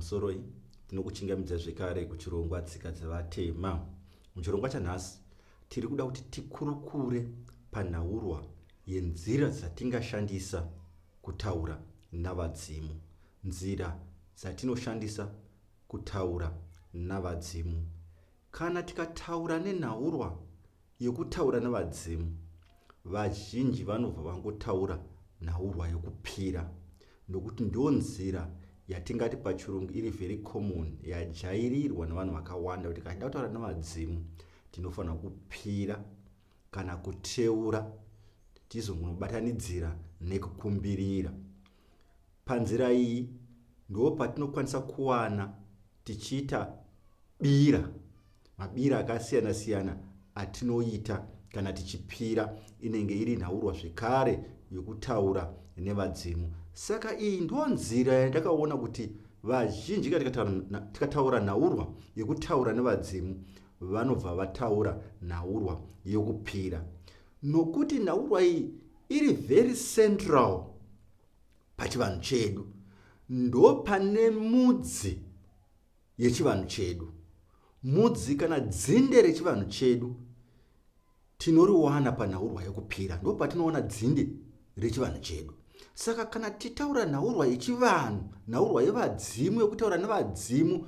Pamusoroi, tinokuchingamidzai zvekare kuchirongwa Tsika dzeVatema. Muchirongwa chanhasi tiri kuda kuti tikurukure panhaurwa yenzira dzatingashandisa kutaura navadzimu. Nzira dzatinoshandisa kutaura navadzimu. Kana tikataura nenhaurwa yekutaura nevadzimu, vazhinji vanobva vangotaura nhaurwa yekupira nokuti ndiyo nzira yatingati pachirungu iri very common yajairirwa nevanhu vakawanda kuti kana tida kutaura nevadzimu tinofanira kupira kana kuteura tizongonobatanidzira nekukumbirira. Panzira iyi ndo patinokwanisa kuwana tichiita bira, mabira akasiyana siyana atinoita kana tichipira, inenge iri nhaurwa zvekare yokutaura nevadzimu. Saka iyi ndo nzira yandakaona kuti vazhinji kana tikataura nhaurwa yekutaura nevadzimu vanobva vataura nhaurwa yekupira, nokuti nhaurwa iyi iri very central pachivanhu chedu, ndo pane mudzi yechivanhu chedu. Mudzi kana dzinde rechivanhu chedu tinoriwana panhaurwa yekupira, ndo patinoona dzinde rechivanhu chedu. Saka kana titaura nhaurwa yechivanhu, nhaurwa yevadzimu, yekutaura nevadzimu,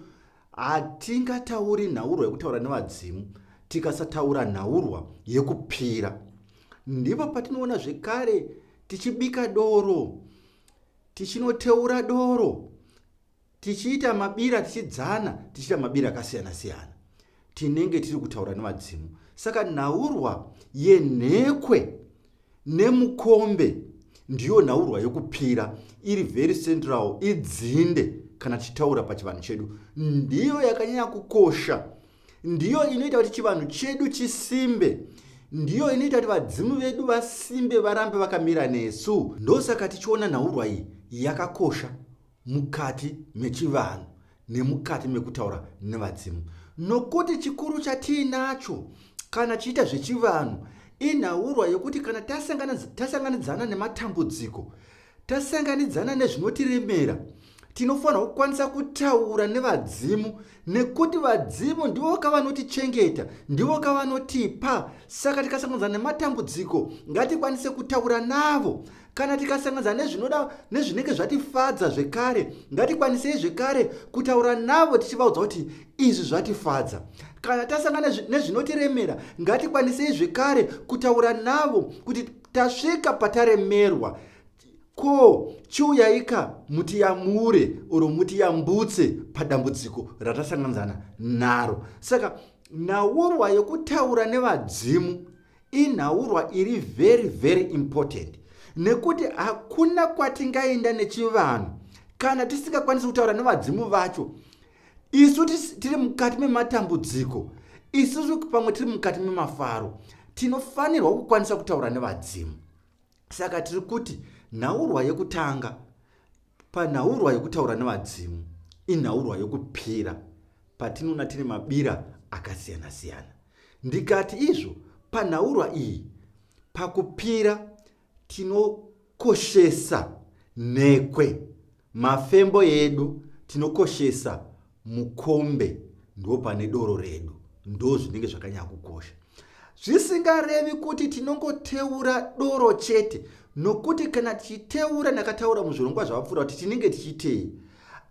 hatingatauri nhaurwa yekutaura nevadzimu tikasataura nhaurwa yekupira. Ndipo patinoona zvekare tichibika doro, tichinoteura doro, tichiita mabira, tichidzana, tichiita mabira akasiyana siyana, tinenge tiri kutaura nevadzimu. Saka nhaurwa yenhekwe nemukombe ndiyo nhaurwa yekupira iri very central, idzinde kana tichitaura pachivanhu chedu, ndiyo yakanyanya kukosha, ndiyo inoita kuti chivanhu chedu chisimbe, ndiyo inoita kuti vadzimu vedu vasimbe, varambe vakamira nesu. Ndosaka tichiona nhaurwa iyi yakakosha mukati mechivanhu nemukati mekutaura nevadzimu, nokuti chikuru chatiinacho kana chiita zvechivanhu inhaurwa yekuti kana tasanganidzana nematambudziko, tasanganidzana nezvinotiremera, tinofanirwa kukwanisa kutaura nevadzimu, nekuti vadzimu ndivo ka vanotichengeta, ndivo ka vanotipa. Saka tikasanganidzana nematambudziko ngatikwanise kutaura navo. Kana tikasanganidzana nezvinoda nezvinenge zvatifadza zvekare, ngatikwanisei zvekare kutaura navo tichivaudza kuti izvi zvatifadza. Kana tasangana nezvinotiremera, ngatikwanisei zvekare kutaura navo kuti tasvika pataremerwa, ko chiuyaika mutiyamure oro mutiyambutse padambudziko ratasanganidzana naro. Saka nhaurwa yekutaura nevadzimu inhaurwa iri very very important, nekuti hakuna kwatingaenda nechivanhu kana tisingakwanisi kutaura nevadzimu vacho. Isu tiri mukati mematambudziko, isusu pamwe tiri mukati memafaro, tinofanirwa kukwanisa kutaura nevadzimu. Saka tiri kuti nhaurwa yekutanga panhaurwa yekutaura nevadzimu inhaurwa yekupira, patinoona tine mabira akasiyana siyana. Ndikati izvo panhaurwa iyi pakupira tinokoshesa nhekwe, mafembo edu, tinokoshesa mukombe, ndo pane doro redu, ndo zvinenge zvakanyanya kukosha. Zvisingarevi kuti tinongoteura doro chete, nokuti kana tichiteura, ndakataura muzvirongwa zvavapfuura kuti tinenge tichitei,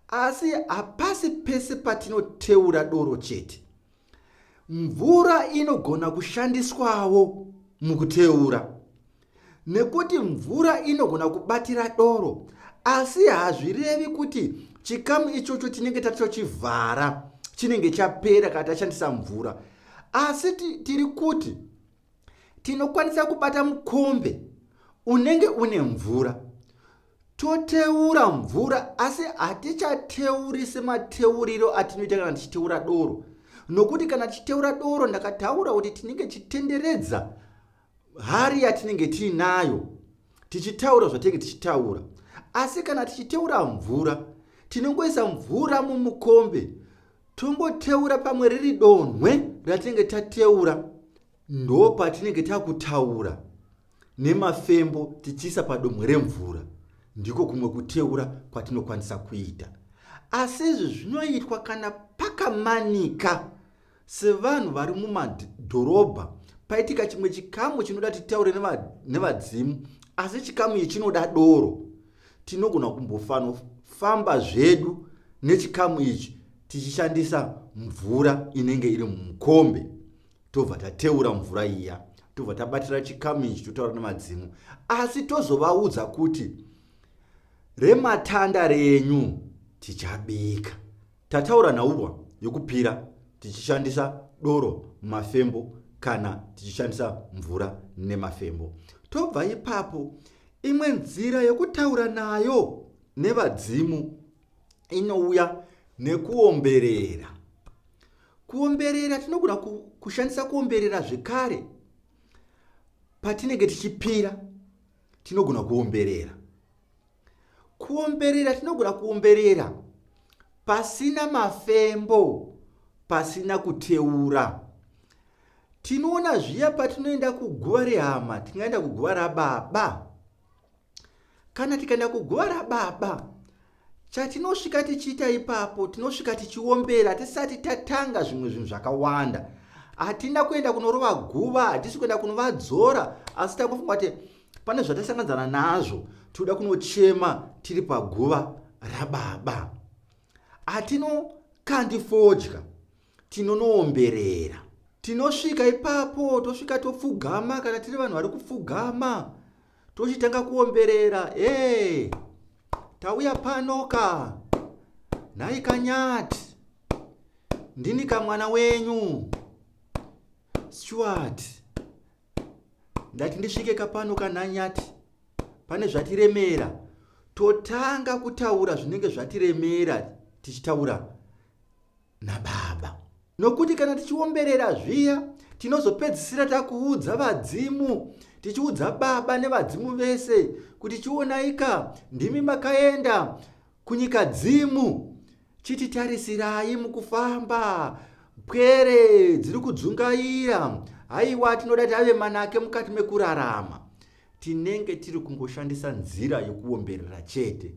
asi hapasi pese patinoteura doro chete. Mvura inogona kushandiswawo mukuteura, nekuti mvura inogona kubatira doro, asi hazvirevi kuti chikamu ichocho tinenge tatochivhara, chinenge chapera kana tashandisa mvura. Asi tiri kuti tinokwanisa kubata mukombe unenge une mvura, toteura mvura, asi hatichateuri semateuriro atinoita kana tichiteura doro, nokuti kana tichiteura doro ndakataura kuti tinenge tichitenderedza hari yatinenge tiinayo tichitaura zvatinenge tichitaura. Asi kana tichiteura mvura, tinongoisa mvura mumukombe, tongoteura pamwe riri donhwe ratinenge tateura, ndo patinenge takutaura nemafembo tichiisa padomwe remvura. Ndiko kumwe kuteura kwatinokwanisa kuita. Asi izvi zvinoitwa kana pakamanika sevanhu vari mumadhorobha paitika chimwe chikamu chinoda titaure nevadzimu asi chikamu ichi chinoda doro tinogona kumbofanofamba zvedu nechikamu ichi tichishandisa mvura inenge iri mumukombe tobva tateura mvura iya tobva tabatira chikamu ichi totaura nemadzimu asi tozovaudza kuti rematanda renyu tichabika Tataura nhaurwa yokupira tichishandisa doro mumafembo kana tichishandisa mvura nemafembo. Tobva ipapo, imwe nzira yokutaura nayo nevadzimu inouya nekuomberera. Kuomberera tinogona kushandisa kuomberera zvekare patinenge tichipira tinogona kuomberera. Kuomberera tinogona kuomberera pasina mafembo, pasina kuteura. Tinoona zviya patinoenda kuguva rehama, tingaenda kuguva rababa. Kana tikaenda kuguva rababa, chatinosvika tichiita ipapo, tinosvika tichiombera tisati tatanga zvimwe zvinhu zvakawanda. Hatina kuenda kunorova guva, hatisi kuenda kunovadzora, asi tangofunga kuti pane zvatasanganzana nazvo tinoda kunochema tiri paguva rababa hatinokandi fodya tinonoomberera tinosvika ipapo tosvika topfugama kana tiri vanhu vari kupfugama tochitanga kuomberera e tauya panoka nhai kanyati ndini kamwana wenyu Stuart ndati ndisvike kapano kananyati pane zvatiremera totanga kutaura zvinenge zvatiremera tichitaura nababa nokuti kana tichiomberera zviya tinozopedzisira takuudza vadzimu tichiudza baba nevadzimu vese kuti chionaika ndimi makaenda kunyika dzimu chititarisirai mukufamba pwere dziri kudzungaira haiwa tinoda tave manake mukati mekurarama tinenge tiri kungoshandisa nzira yokuomberera chete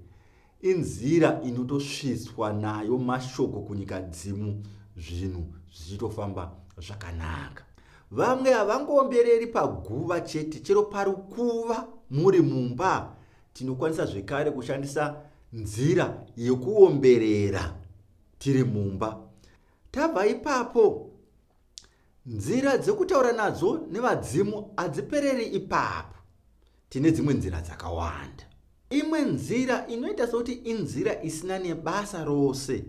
inzira inotosvitswa nayo mashoko kunyika dzimu zvinhu zvichitofamba zvakanaka vamwe havangoombereri paguva chete chero parukuva muri mumba Tinokwanisa zvekare kushandisa nzira yekuomberera tiri mumba. Tabva ipapo, nzira dzekutaura nadzo nevadzimu hadzipereri ipapo. Tine dzimwe nzira dzakawanda. Imwe nzira inoita sekuti inzira isina nebasa rose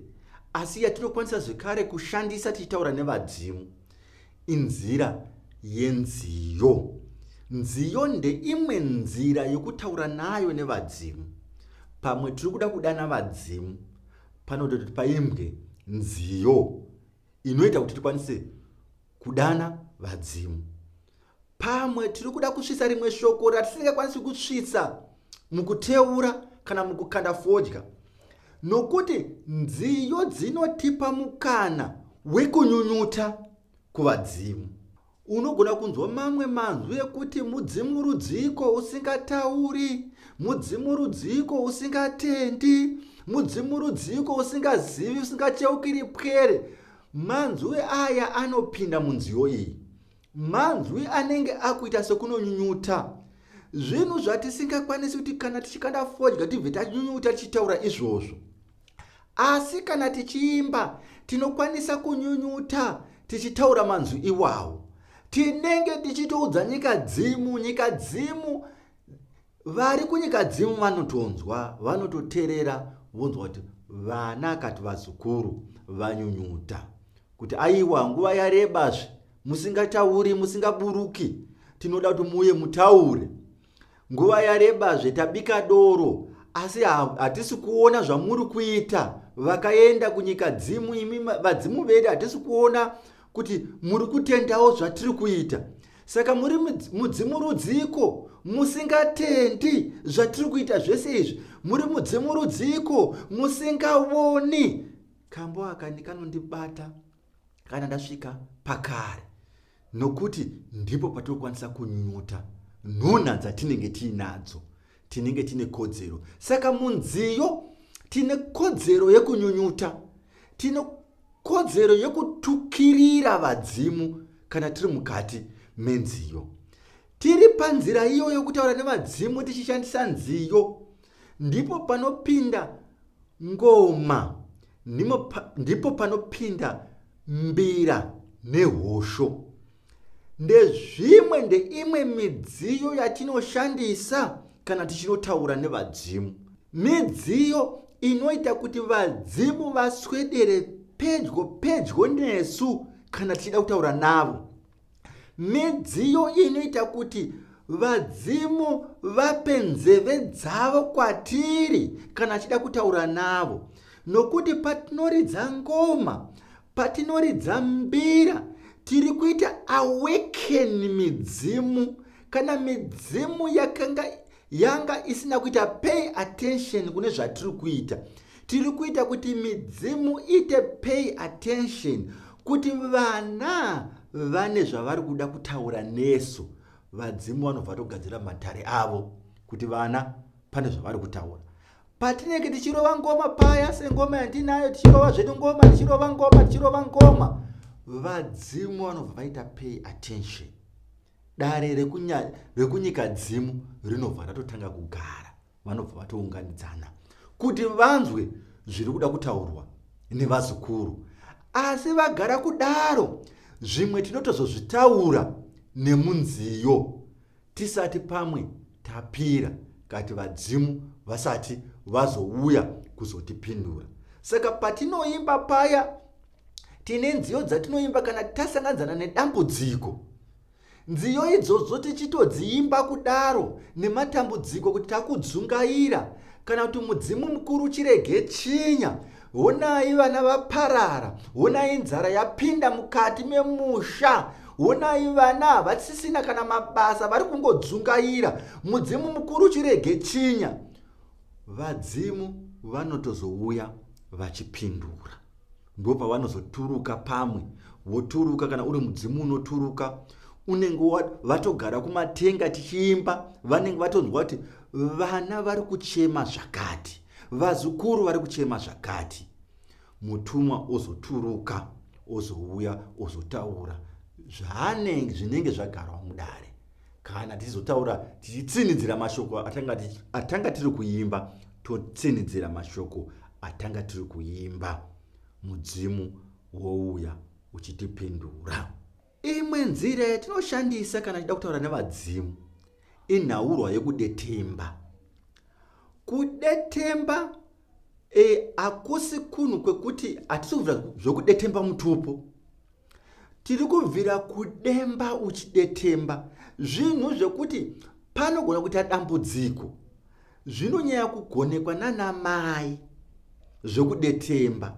asi yatinokwanisa zvekare kushandisa tichitaura nevadzimu inzira yenziyo. Nziyo ndeimwe nzira yokutaura nayo nevadzimu. Pamwe tiri kuda kudana vadzimu, panototi paimbwe nziyo inoita kuti tikwanise kudana vadzimu. Pamwe tiri kuda kusvitsa rimwe shoko ratisingakwanisi kusvitsa mukuteura kana mukukanda fodya, nokuti nziyo dzinotipa mukana wekunyunyuta kuvadzimu. Unogona kunzwa mamwe manzwi ekuti mudzimu rudziko usingatauri, mudzimu rudziko usingatendi, mudzimu rudziko usingazivi, usingacheukiri pwere. Manzwi aya anopinda munziyo iyi. Manzwi anenge akuita sekunonyunyuta zvinhu zvatisingakwanisi kuti kana tichikanda fodya tibve tanyunyuta tichitaura izvozvo. Asi kana tichiimba tinokwanisa kunyunyuta tichitaura manzwi iwawo. Tinenge tichitoudza nyika dzimu, nyika dzimu vari kunyika dzimu vanotonzwa, vanototerera vonzwa kuti vana kati vazukuru vanyunyuta. kuti aiwa nguva yarebazve musingatauri musingaburuki tinoda kuti muuye mutaure nguva yarebazve tabika doro asi hatisi kuona zvamuri kuita vakaenda kunyika dzimu imi vadzimu vedu hatisi kuona kuti muri kutendawo zvatiri kuita saka muri mudzimu rudziko musingatendi zvatiri kuita zvese izvi muri mudzimu rudziko musingaoni Kambo aka kanondibata kana ndasvika pakare nokuti ndipo patinokwanisa kunyunyuta nhunha dzatinenge tiinadzo tinenge tine kodzero saka munziyo Tine kodzero yekunyunyuta, tine kodzero yekutukirira vadzimu kana tiri mukati menziyo. Tiri panzira iyoyo kutaura nevadzimu tichishandisa nziyo, ndipo panopinda ngoma, ndipo panopinda mbira nehosho. Ndezvimwe ndeimwe midziyo yatinoshandisa kana tichinotaura nevadzimu. Midziyo inoita kuti vadzimu vaswedere pedyo pedyo nesu kana tichida kutaura navo. Midziyo inoita kuti vadzimu vape nzeve dzavo kwatiri kana tichida kutaura navo. Nokuti patinoridza ngoma, patinoridza mbira, tiri kuita awaken midzimu. Kana midzimu yakanga yanga isina kuita pay attention kune zvatiri kuita, tiri kuita kuti midzimu ite pay attention kuti vana vane zvavari kuda kutaura nesu. Vadzimu vanobva vatogadzira matare avo kuti vana pane zvavari kutaura. Patinenge tichirova ngoma paya, sengoma yandinayo, tichirova zvedu ngoma, tichirova ngoma, tichirova ngoma, vadzimu vanobva vaita pay attention. Dare rekunyika dzimu rinobva ratotanga kugara, vanobva vatounganidzana kuti vanzwe zviri kuda kutaurwa nevazukuru. Asi vagara kudaro, zvimwe tinotozozvitaura nemunziyo tisati pamwe tapira kati vadzimu vasati vazouya kuzotipindura. Saka patinoimba paya, tine nziyo dzatinoimba kana tasanganidzana nedambudziko. Nziyo idzodzo tichitodziimba kudaro nematambudziko kuti takudzungaira, kana kuti mudzimu mukuru chirege chinya, honai vana vaparara, honai nzara yapinda mukati memusha, honai vana havasisina kana mabasa, vari kungodzungaira, mudzimu mukuru chirege chinya. Vadzimu vanotozouya vachipindura. Ndopavanozoturuka pamwe voturuka. Kana uri mudzimu unoturuka, unenge vatogara kumatenga tichiimba, vanenge vatonzwa kuti vana vari kuchema zvakati, vazukuru vari kuchema zvakati. Mutumwa ozoturuka, ozouya, ozotaura zvaanenge zvinenge zvagarwa mudare. Kana tichizotaura tichitsinidzira mashoko atanga tiri kuimba, totsinidzira mashoko atanga tiri kuimba, mudzimu wouya uchitipindura. Imwe nzira yatinoshandisa kana tichida kutaura nevadzimu inhaurwa yekudetemba. Kudetemba hakusi kunhu kwekuti hatisi kubvira zvekudetemba mutupo. Tiri kubvira kudemba uchidetemba zvinhu zvekuti panogona kuita dambudziko zvinonyanya kugonekwa nana mai zvekudetemba.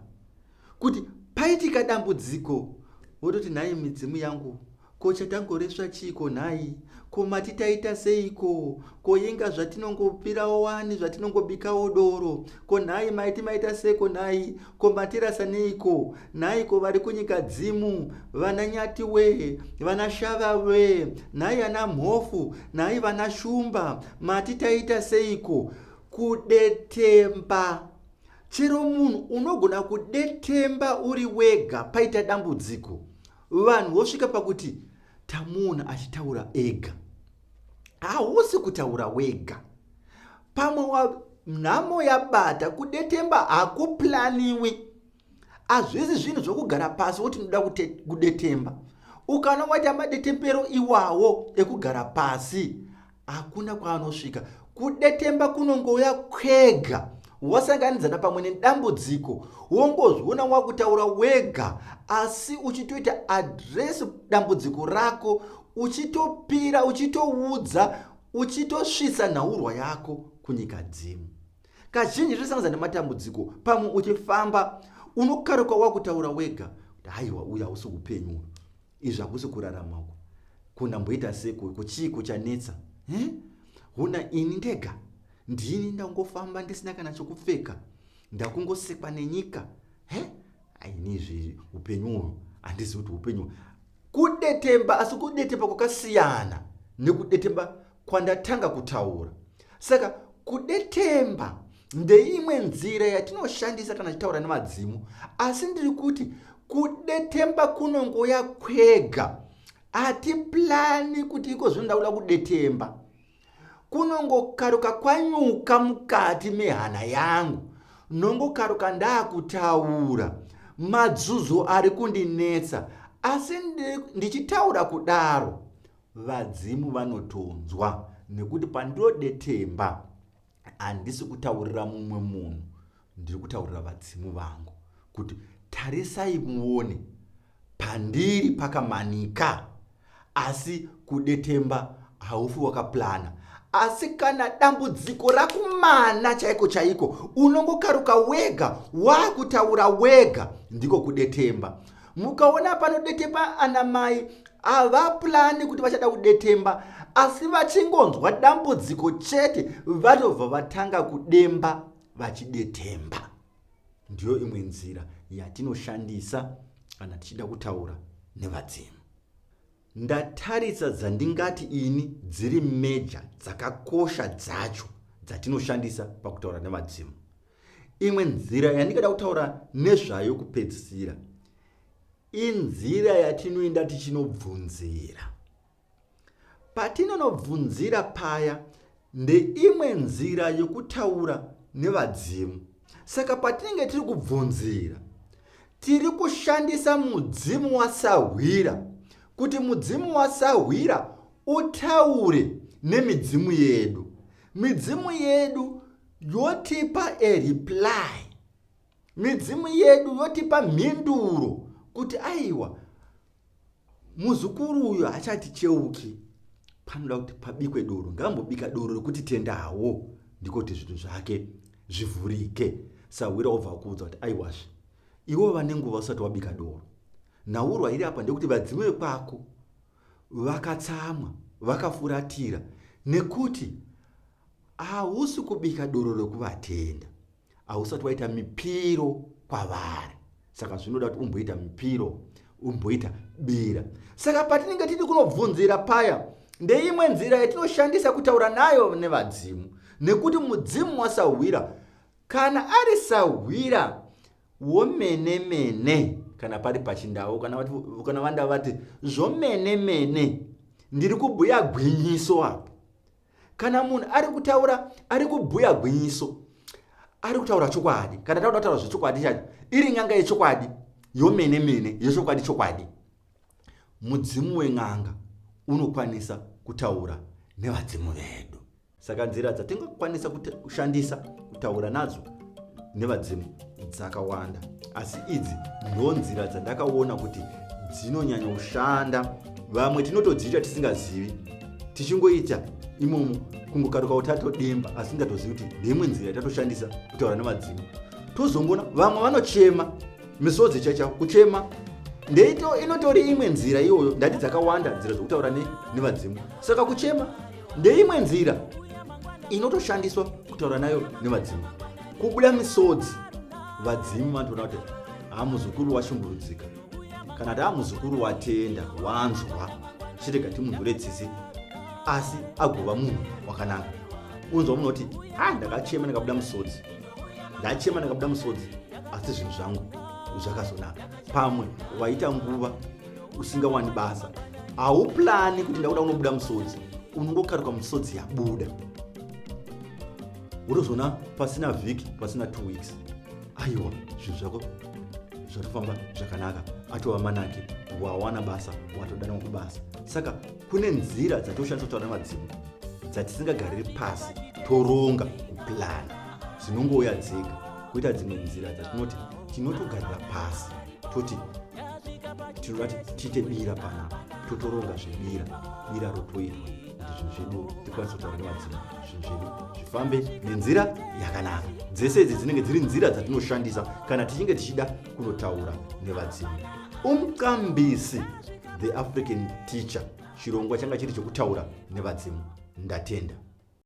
Kuti paitika dambudziko vototi, nhai midzimu yangu, ko chatangoresva chiiko nhai? Ko mati taita seiko? Ko inga zvatinongopirawo wani, zvatinongobikawo doro. Ko nhai maiti maita seko nhai? Ko matirasa neiko? Nhai ko vari kunyika dzimu, vana nyati wee, vana shava wee, nhai ana mhofu, nhai vana shumba, mati taita seiko? Kudetemba. Chero munhu unogona kudetemba uri wega paita dambudziko. Vanhu vosvika pakuti tamuona achitaura ega. Hausi kutaura wega. Pamwe nhamo yabata, kudetemba hakuplaniwi. Hazvisi zvinhu zvokugara pasi woti ndoda kudetemba. Ukana waita madetembero iwawo ekugara pasi, hakuna kwaanosvika. Kudetemba kunongouya kwega, wasanganidzana pamwe nedambudziko, wongozviona wakutaura wega, asi uchitoita address dambudziko rako, uchitopira, uchitoudza, uchitosvitsa nhaurwa yako kunyika dzimu. Kazhinji zvinosanganisa nematambudziko, pamwe uchifamba unokaruka wakutaura wega kuti haiwa, uyu hausi upenyu, izvi hakusi kurarama uku, kundamboita seko, kuchiiko chanetsa? Huna ini ndega ndini ndangofamba ndisina kana chokupfeka, ndakungosekwa nenyika. Aini izvi upenyu uhu handizivi kuti upenyu. Kudetemba, asi kudetemba kwakasiyana nekudetemba kwandatanga kutaura. Saka kudetemba Ndeimwe nzira yatinoshandisa kana tichitaura nevadzimu. Asi ndiri kuti kudetemba kunongouya kwega. Hatiplani kuti iko zvino ndakuda kudetemba. Kunongokaruka kwanyuka mukati mehana yangu, nongokaruka ndakutaura madzudzo ari kundinetsa. Asi ndichitaura kudaro, vadzimu vanotonzwa, nekuti pandinodetemba handisi kutaurira mumwe munhu, ndiri kutaurira vadzimu vangu kuti tarisai muone pandiri pakamanika. Asi kudetemba haufi wakaplana. Asi kana dambudziko rakumana chaiko chaiko, unongokaruka wega wakutaura wega, ndiko kudetemba. Mukaona panodetemba ana mai, havaplani kuti vachada kudetemba, asi vachingonzwa dambudziko chete vanobva vatanga kudemba vachidetemba. Ndiyo imwe nzira yatinoshandisa kana tichida kutaura nevadzimu. Ndatarisa dzandingati ini dziri meja dzakakosha dzacho dzatinoshandisa pakutaura nevadzimu. Imwe nzira yandingada kutaura nezvayo kupedzisira inzira yatinoenda tichinobvunzira. Patinonobvunzira paya ndeimwe nzira yokutaura nevadzimu. Saka patinenge tiri kubvunzira, tiri kushandisa mudzimu wasahwira kuti mudzimu wasahwira utaure nemidzimu yedu. Midzimu yedu yotipa a reply. Midzimu yedu yotipa mhinduro kuti aiwa, muzukuru uyu haachaticheuki, panoda kuti pabikwe doro, ngaambobika doro rekuti tendawo, ndiko kuti zvinhu zvake zvivhurike. Sahwira obva akuudza kuti aiwazve, iwe vane nguva usati wabika doro. Nhaurwa iri apa ndekuti vadzimu vekwako vakatsamwa, vakafuratira nekuti hausi kubika doro rekuvatenda, hausati waita mipiro kwavari. Saka zvinoda kuti umboita mipiro, umboita bira. Saka patinenge tiri kunobvunzira paya, ndeimwe nzira yatinoshandisa kutaura nayo nevadzimu, nekuti mudzimu wasahwira, kana ari sahwira womene-mene, kana pari pachindau, kana vanda vati zvomene-mene, ndiri kubhuya gwinyiso apo. Kana munhu ari kutaura, ari kubhuya gwinyiso, ari kutaura chokwadi, kana takuda kutaura zvechokwadi chacho, iri n'anga yechokwadi yomene mene, yechokwadi chokwadi, mudzimu wen'anga unokwanisa kutaura nevadzimu vedu. Saka nzira dzatingakwanisa kushandisa kutaura nadzo nevadzimu dzakawanda, asi idzi ndo nzira dzandakaona kuti dzinonyanya kushanda. Vamwe tinotodziita tisingazivi, tichingoita imomo kungokaruka kuti tatodemba, asi ndatozivi kuti ndeimwe nzira yatatoshandisa kutaura nevadzimu. Tozongona vamwe vanochema misodzi chaichao kuchema, ndeito inotori imwe nzira iyoyo. Ndati dzakawanda nzira dzokutaura nevadzimu, saka kuchema ndeimwe nzira inotoshandiswa kutaura nayo nevadzimu. Kubuda misodzi, vadzimu vanotoona kuti ha, muzukuru washungurudzika, kana kuti ha, muzukuru watenda, wanzwa, chirega timunzwire tsitsi asi agova munhu wakanaka. Unzwa munhu kuti ha, ndakachema ndikabuda misodzi, ndachema ndikabuda misodzi, asi zvinhu zvangu zvakazonaka. Pamwe waita nguva usingawani basa, hauplani kuti ndakuda kunobuda musodzi, unongokaruka musodzi yabuda, wotozoona pasina vhiki, pasina 2 weeks, aiwa, zvinhu zvako zvatofamba zvakanaka, atova manake, wawana basa, watodanwa kubasa. Saka kune nzira dzatoshandisa kutaura nemadzimu dzatisingagariri pasi toronga kuplana, dzinongouya dzega. Kuita dzimwe nzira dzatinoti tinotogarira pasi toti tinoda tiite bira panapa, totoronga zvebira, bira rotoitwa kuti zvinhu zvedu tikwanise kutaura nevadzimu, zvinhu zvedu zvifambe nenzira yakanaka. Dzese idzi dzinenge dziri nzira dzatinoshandisa kana tichinge tichida kunotaura nevadzimu. Umqambisi the African Teacher, chirongwa changa chiri chekutaura nevadzimu. Ndatenda.